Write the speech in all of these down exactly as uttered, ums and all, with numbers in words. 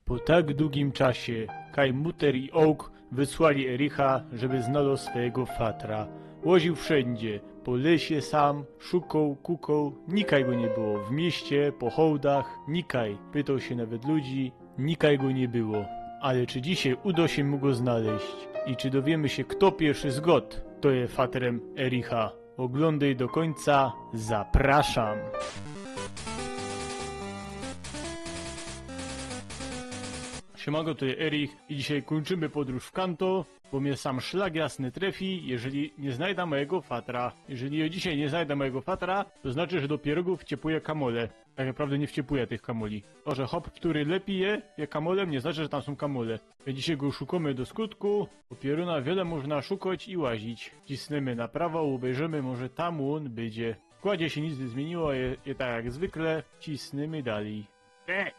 Po tak dugim czasie, kaj Mutter i Oak wysłali Ericha, żeby znalŏzł swojigo fatra. Łaziōł wszyndzie, po lesie sam, szukoł, kukoł, nikaj go niy było. W mieście, po hołdach, nikaj. Pytoł sie nawet ludzi, nikaj go niy było. Ale czy dzisiej udo sie mu go znaleźć? I czy dowiymy sie, fto piyrszy zgŏd, fto je fatrym Ericha? Ôglōndej do kōńca, zapraszam! Siymanko, tu je Erich i dzisiej kōńczymy podrōż w Kanto, bo mie sam szlak jasny trefi, jeżeli niy znajda mojigo fatra. Jeżeli jŏ dzisiej niy znajda mojigo fatra, to znaczy, że do pierōgōw wciepuje kamole. Tak naprŏwdã niy wciepuje tych kamoli. To, że chop, kery lepije, je kamolym, niy znaczy, że tam sōm kamole. My dzisiej go szukōmy do skutku. Bo pierōna wiele można szukoć i łazić. Cisnymy na prawo, ôbejrzymy, może tam ôn bydzie. W składzie sie nic niy zmiyniło, je, je tak jak zwykle. Cisnymy dalij. E,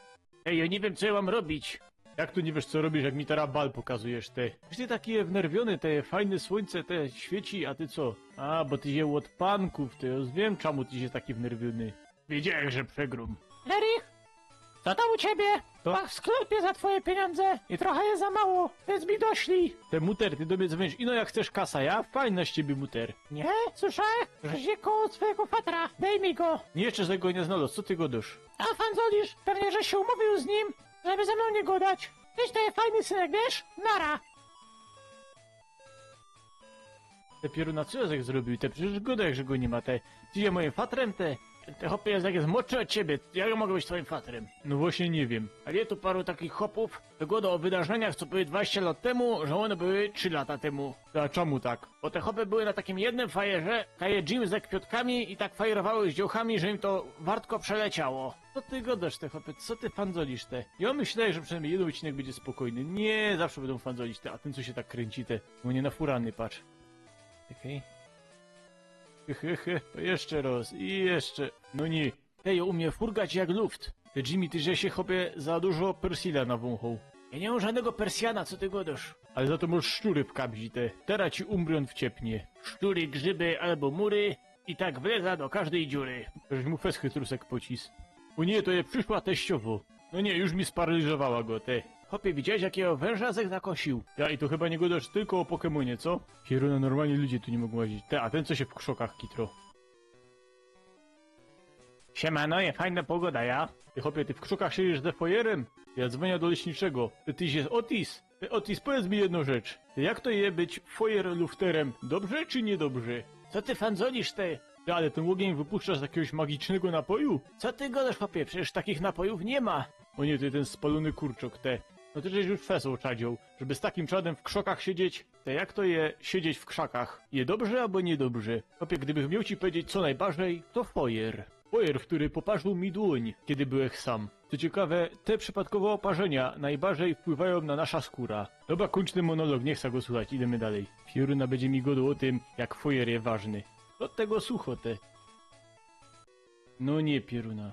ej, jŏ niy wiym, co jŏ mam robić. Jak to niy wiysz, co robisz, jak mi tera bal pokazujesz, ty? Ty taki je wnerwiōny, te fajne słōńce, te świeci, a ty co? A, bo ty sie ôd pankōw, ty, jŏ wiym, czymu ty sie taki wnerwiōny. Wiedziałech, że przegrōm. Erich, co tam u ciebie? Co? Pach w sklepie za twoje pieniądze i trochę jest za mało, więc mi doślij. Ty, Mutter, ty do mie dzwōnisz, ino jak chcesz kasa, ja? Fajna z ciebie, Mutter. Nie? Słyszałeś, że się koło swojego fatra. Dej mi go. Niy, jeszcze żech go niy znalŏzł, co ty gŏdŏsz? A fandzolisz? Pewnie, że się umówił z nim, żeby ze mną nie gadać. Tyś to jest fajny synek, wiesz? Nara. Ty, pierōna, co jŏ żech zrobiōł? Ty, przecież gŏdech, że go niy ma, ty. Ty je mojim fatrym, ty. Ty, chopie, jŏ żech jest młodszy ôd ciebie. Jak jŏ mogã być twojim fatrym? No właśnie, niy wiym. A wie tu paru takich chopōw, co gŏdŏ ô wydarzeniach, co były dwadzieścia lat tymu, że ône były trzi lata tymu. A czymu tak? Bo te chopy były na takim jednym fajerze, kaj je Jim ze kwiŏtkami i tak fajerowały z dziołchami, że im to wartko przeleciało. Co ty gŏdŏsz, ty, chopie? Co ty fandzolisz, ty? Jŏ myślã, że przinojmnij jedyn ôdcinek bydzie spokojny. Niy, zawsze bydōm fandzolić, ty, a tyn, co sie tak krynci, ty. Bo niy na furany, patrz. Okej. Hy, hy, hy, to jeszcze roz i jeszcze. No niy. Ty, jŏ umiã furgać jak luft. Ty, Jimmy, ty żeś sie, chopie, za dużo persila nawōnchoł. Jŏ niy mōm żodnego persjana, co ty gŏdŏsz? Ale za to mŏsz szczury w kabzi, ty. Tera ci umbriōn wciepnie. Szczury, grzyby abo mury, i tak wleza do kożdej dziury. Żeś mu fest chytrusek pocis. Ô niy, to je prziszła teściowŏ. No niy, już mi sparaliżowała go, ty. Chopie, widziałeś, jakigo wōnża żech zakosiōł? Ja, i to chyba niy gŏdŏsz tylko ô Pokemōnie, co? Pierōna, normalnie ludzie tu niy mogōm łazić. Ty, a tyn, co sie w krzokach kitro. Siemano, je fajna pogoda, ja? Ty, chopie, ty w krzokach siedzisz ze fojerym? Ja dzwōniã do leśniczego. Ty, ty sie Otis? Ty, Otis, powiydz mi jedno rzecz. Ty, jak to je być fojerlufterym? Dobrze czy niydobrze? Co ty fandzolisz, ty? Ty, ale tyn ôgiyń wypuszcza z jakigoś magicznego napoju? Co ty gŏdŏsz, chopie? Przecież takich napojōw niy ma. Ô niy, ty, tyn spalōny kurczok, ty. No ty żeś już fest ôczadzioł, żeby z takim czadym w krzokach siedzieć. Ty, jak to je siedzieć w krzakach? Je dobrze abo niydobrze? Chopie, gdybych mioł ci pedzieć, co nojbardzij, to fojer. Fojer, kery poparziōł mi dłōń, kedy byłech sam. Co ciekawe, te przipadkowe oparzenia nojbardzij wpływajōm na nasza skōra. Dobra, kōńcz tyn monolog, niy chca go słuchać, idymy dalij. Pierōna bydzie mi gŏdoł ô tym, jak fojer je ważny. Do tego sucho, ty. No niy, pierōna.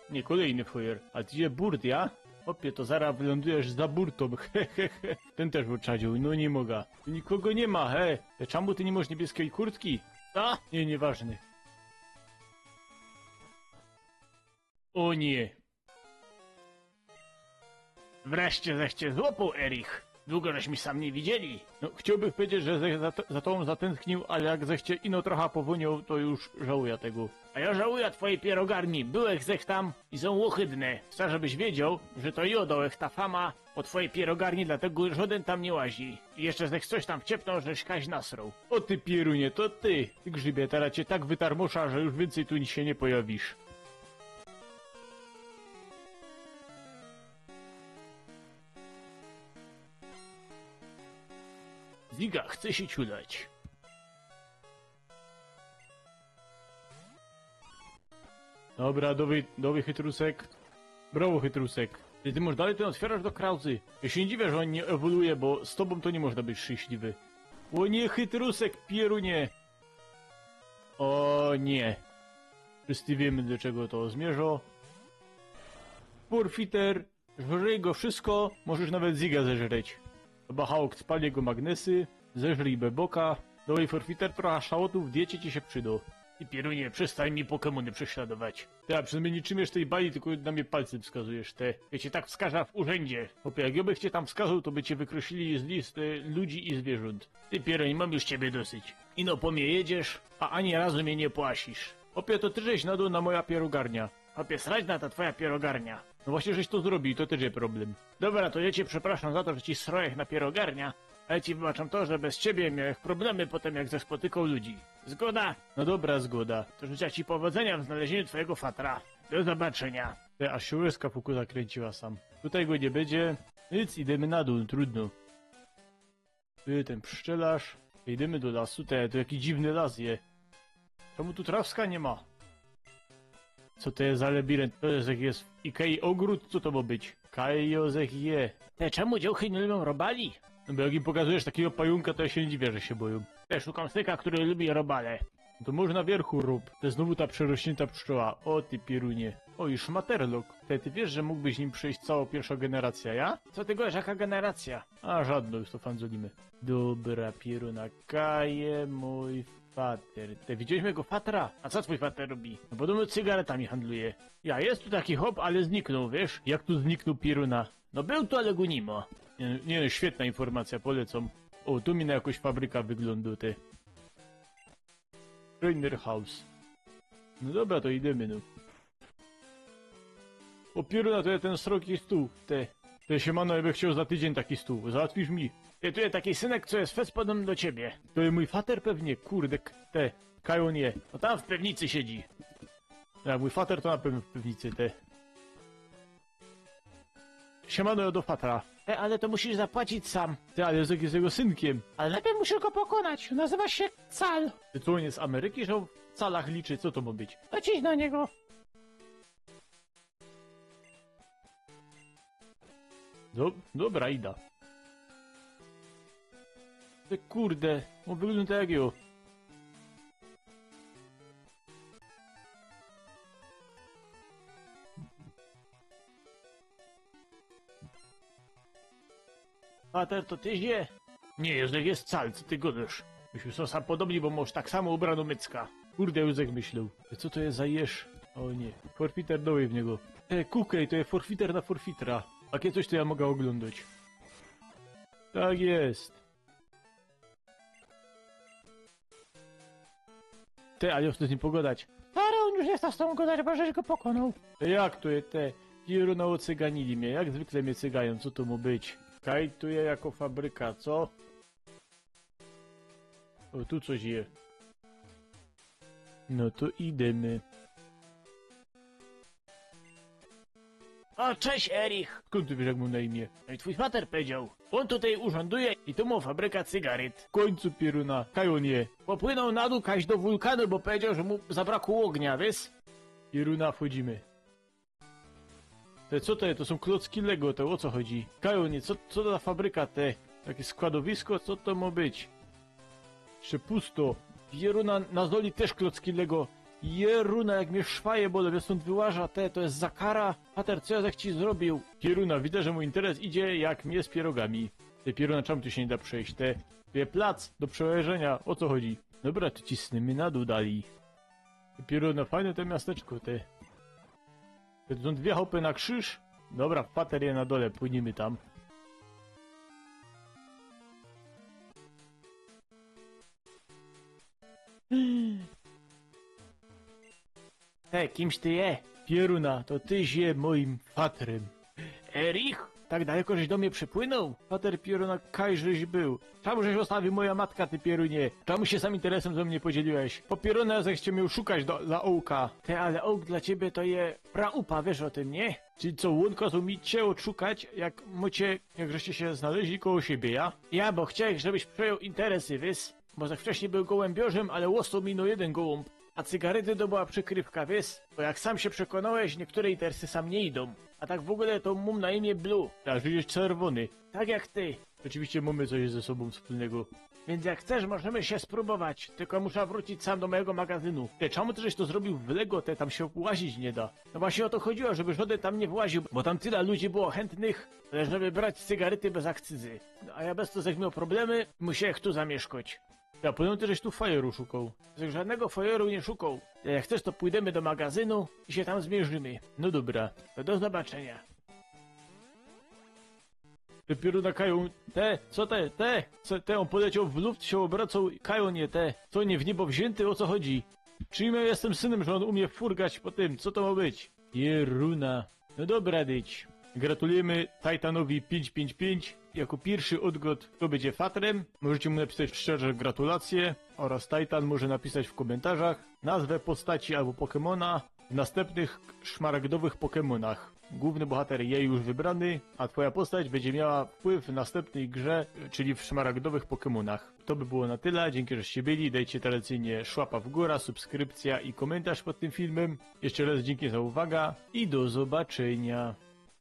Niy, kolejny fojer. A ty je burt, ja? Chopie, to zarŏz wylōndujesz za burtōm. He, he, he. Tyn tyż ôczadzioł, no niy moga. Tu nikogo niy ma, he. Te, czymu ty niy mŏsz niebieskiej kurtki? Co? Niy, niyważny. Ô niy. Wreszcie żech cie złapał, Erich. Dugo żeś sie niy widzieli. No, chciołbych pedzieć, że żech za, za tobōm zatynskniōł, ale jak żech cie ino trocha powōnioł, to już żałujã tego. A jŏ żałujã twojij pierogarni. Byłech żech tam i sōm ôhydne. Chca, żebyś wiedzioł, że to jŏ dołech ta fama ô twojij pierogarni, dlatego żodyn tam niy łazi. I jeszcze żech coś tam wciepnōł, żeś kaś nasroł. Ô ty, pierōnie, to ty! Ty grzybie, terŏz cie tak wytarmoszã, że już wiyncyj tu sie niy pojawisz. Ziga chce sie ciulać. Dobra, dowej, dowej, chytrusek. Brawo, chytrusek. Ty, ty możesz dalij tyn ôtwierać do krauzy. Jŏ sie niy dziwiã, że ôn niy ewoluuje, bo z tobōm to niy można być szczynśliwy. Ô niy, chytrusek, pierōnie. Ô niy. Wszyscy wiymy, do czego to zmiyrzo. Forfeiter. Żryj go wszystko, możesz nawet Ziga zeżreć. Chyba Hałk, spal jego magnesy, zeżryj Beboka. Dowej, Forfeiter, trocha szałotōw w dyecie ci sie przidŏ. Ty, pierunie, przestań mi Pokemony prześladować. Ty, a przynajmnij niy trzymiesz tyj bali, tylko na mie palcym wskazujesz, ty. Jŏ ciã tak wskażã w urzyndzie. Chopie, jak jŏ bych ciã tam wskazoł, to by ciã wykreślili z listy ludzi i zwiyrzōnt. Ty, pierunie, mōm już ciebie dosyć. Ino po mie jedziesz, a ani razu mie niy płacisz. Chopie, to ty żeś nadōł na moja pierogarnia. Chopie, srać na ta twoja pierogarnia. No właśnie, żeś to zrobiōł, to tyż je problym. Dobra, to jŏ ciã przeprŏszōm za to, że ci srojech na pierogarnia, a jŏ ci wybaczōm to, że bez ciebie miołech problimy potym, jak zespotykōm ludzi. Zgoda? No dobra, zgoda. To życzã ci powodzenia w znaleziynio twojego fatra. Do zobaczynia. Ty, aż sie łezka w uku zakryncyła sam. Tutaj go niy bydzie. Nic, idymy na dōł, trudno. Tu je tyn pszczelarz. Idymy do lasu. Te, to jaki dziwny las je. Czymu tu trawska niy ma? Co to je za labirynt? To je jakiś Ikei ôgrōd? Co to mŏ być? Kajozech je. Te, czymu dziołchy niy lubiōm robali? No bo jak im pokazujesz takigo pajōnka, to jŏ sie niy dziwiã, że sie bojōm. Te, szukōm syka, kery lubi robale. No to może na wiyrchu rōb. To je znowu ta przerosniynta pszczoła. O ty, pierunie. O, już szmaterlok. Te, ty wiysz, że mōgłbyś nim przejś całõ piyrszõ generacyjõ, ja? Co ty gŏdŏsz, jaka generacyjŏ? A, żŏdnõ, już to fandzolimy. Dobra, pieruna, kaj je mōj fater. Te, widziałeś mojego fatra? A co twōj fater robi? No, podobno cygaretami handluje. Ja, je tu taki chop, ale zniknōł, wiysz? Jak tu zniknōł, pieruna? No, bōł tu, ale go niy ma. Niy, niy, świetna informacyjŏ, polecōm. O, tu mi na jakoś fabryka wyglōndŏ, ty. Trainer House. No dobra, to idymy, no. O, pieruna, to je tyn srogi stōł, te. Te, siemano, jŏ bych chcioł za tydziyń taki stōł. Załatwisz mi? Ty, tu je taki synek, co je fest podobny do ciebie. To je mōj fater pewnie, kurde, k-, te. Kaj ôn je? No tam w piwnicy siedzi. Ja, mōj fater to na pewno w piwnicy, te. Siemano, jŏ do fatra. E, ale to musisz zapłacić sam. Ty, ale Józek je jego synkiem. Ale nojprzōd musisz go pokonasz. Nazywa sie Cal. Ty, co, ôn je z Ameryki, że w calach liczy? Co to mŏ być? Lecisz na niego. Do-, dobra, ida. Ty, kurde, ôn wyglōndŏ jak jŏ. Fater, to ty je? Niy, Józek je Cal, co ty gŏdŏsz? Myśmy sōm podobni, bo mŏsz tak samo ubrano mycka. Kurde, Józek myśloł. Co to je za jeż? O niy. Forfiter, dołij w niego. E, kukej, to je forfiter na forfitra. Takie coś to jŏ moga ôglōndŏć. Tak je. Ty, ale jŏ chcã z nim pogŏdać. Stary, ôn już niy chce z tobōm gŏdać, bo żeś go pokonoł. Jak to je, te? Pieruna, ôcyganili mie. Jak zwykle mie cygajōm, co to mŏ być? Kaj tu je jako fabryka, co? O, tu coś je. No to idymy. O, cześć, Erich! Skōnd ty wiysz, jak mōm na imiã? No i twōj fater powiedzioł. Ôn tutaj urzōnduje i tu mŏ fabryka cygaryt. W kōńcu, pieruna, kaj ôn je? Popłynoł na dōł kaś do wulkanu, bo powiedzioł, że mu zabrakło ôgnia, wiysz? Pieruna, wchodzimy. Te, co to je? To sōm klocki Lego, te, ô co chodzi? Kaj ôn je, co, co to za fabryka, te? Takie składowisko? Co to mŏ być? Jeszcze pusto. Pieruna, na zoli tyż klocki Lego. Pieruna, jak mie szwaje bolōm, jŏ stōnd wyłażã, te, to je za kara. Fater, co jŏ żech ci zrobiōł? Pieruna, widzã, że mōj interes idzie jak mie z pierogami. Ty, pieruna, czymu tu sie niy da przejś, te? Tu je plac do przełażynio, ô co chodzi? Dobra, to cisnymy na dōł dalij. Ty, pieruna, fajne to miasteczko, ty. Te, tu sōm dwie chopy na krzyż. Dobra, fater je na dole, płyniemy tam. Te, kimś ty je? Pieruna, to tyś je mojim fatrym. Erich? Tak daleko żeś do mie przepłynoł? Fater, pieruna, kaj żeś bōł? Czymu żeś ôstawiōł moja matka, ty pierunie? Czymu sie sam interesym ze mie podzieliłeś? Po pieruna żech ciã mioł szukać do, dla Ołka. Te, ale Ołk dla ciebie to je praupa, wiysz ô tym, niy? Czyli co, ôn kŏzoł mi cie ôdszukać, jak mōcie, jak żeście sie znaleźli koło siebie, ja? Ja, bo chciołech, żebyś przejął interesy, wiysz? Bo tak wcześnij bōł gołymbiŏrzym, ale ôstoł mi no jedyn gołōmb. A cygaryty to była przikrywka, wiysz? Bo jak sam sie przekonołeś, niykere interesy sam niy idōm. A tak w ôgōle to mōm na imiã Blue. Tak, żeś czerwōny. Tak jak ty. Ôczywiście mōmy coś ze sobōm wspōlnego. Wiync jak chcesz, możemy sie sprōbować. Tylko muszã wrōcić sam do mojigo magazynu. Ty, czymu ty żeś to zrobiōł w Lego, te, tam sie włazić niy da? No właśnie ô to chodziło, żeby żŏdyn tam niy właziōł, bo tam tela ludzi było chętnych, ale żeby brać cygaryty bez akcyzy. No a ja bez to żech mioł problimy, musiołech tu zamiyszkoć. Ja, podobno ty żeś tu fajeru szukał. Żadnego fajeru nie szukał. Jak chcesz, to pójdziemy do magazynu i się tam zmierzymy. No dobra, to do zobaczenia. Dopiero na Kają. Te, co te, te? Co te, on poleciał w luft, się obracał. Kają, nie te. Co, nie w niebo wzięty, o co chodzi? Czyli ja jestem synem, że on umie furgać po tym. Co to ma być? Jeruna. No dobra, dyć. Gratulujemy Titanowi pięć pięć pięć jako pierwszy odgłos, kto będzie fatrem. Możecie mu napisać szczerze gratulacje oraz Titan może napisać w komentarzach nazwę postaci albo Pokemona w następnych szmaragdowych Pokemonach. Główny bohater je już wybrany, a twoja postać będzie miała wpływ w następnej grze, czyli w szmaragdowych Pokemonach. To by było na tyle, dzięki, żeście byli, dajcie tradycyjnie szłapa w górę, subskrypcja i komentarz pod tym filmem. Jeszcze raz dzięki za uwagę i do zobaczenia.